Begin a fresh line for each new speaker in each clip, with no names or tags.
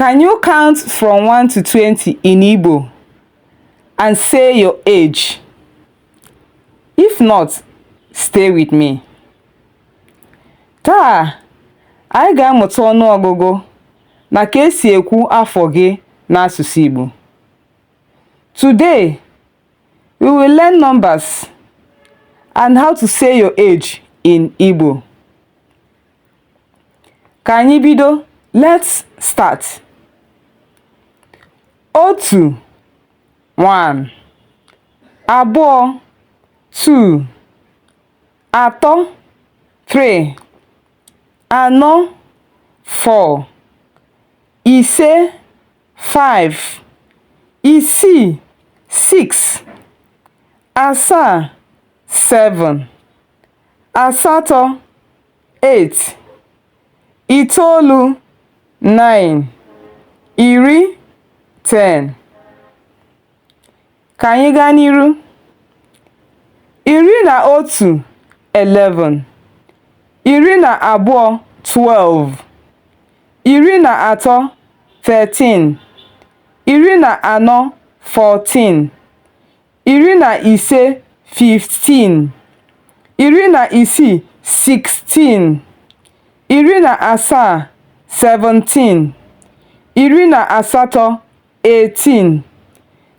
Can you count from 1 to 20 in Igbo and say your age? If not, stay with me. Taa, anyị ga-amụta ọnụọgụgụ na ka esi ekwu afọ gị n'asụsụ Igbo. Today, we will learn numbers and how to say your age in Igbo. Ka anyị bido, let's start. Otu, 1, abụọ, 2, atọ, 3, anọ, 4, ise, 5, isii, 6, asaa, 7, asatọ, 8, itoolu, 9, iri, 10. Ka anyị gaa n'iru. 11, 11, 12, 12, 13, 13, 14, 14, 15, 15, 16, 16, 17, 17, 18,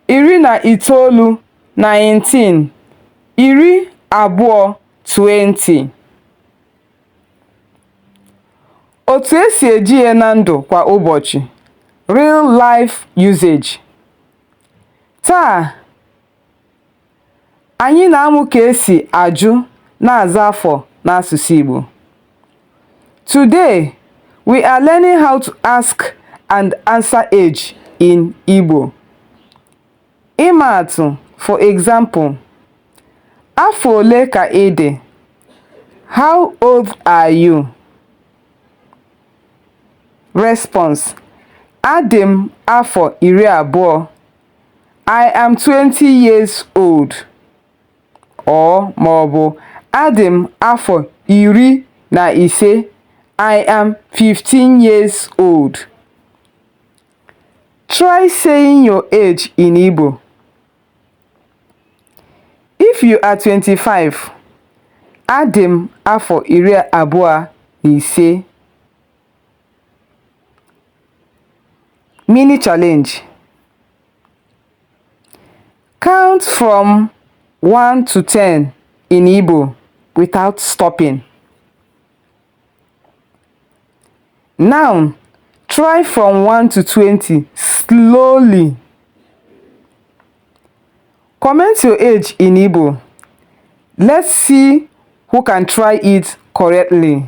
19, 19, 20, 20. Otu esi eji ya na ndụ kwa ụbọchị, real life usage. Taa, anyị na-amụ ka esi ajụ na aza afọ n'asụsụ Igbo. Today, we are learning how to ask and answer age in Igbo. Ịma atụ, for example, afọ ole ka ị dị? How old are you? Response: Adị m afọ 20. I am 20 years old. Or maọbụ adị m afọ 15. I am 15 years old. Try saying your age in Igbo. If you are 25, adị m afọ 25. Mini challenge. Count from 1 to 10 in Igbo without stopping. Now, try from 1 to 20 slowly. Comment your age in Igbo. Let's see who can try it correctly.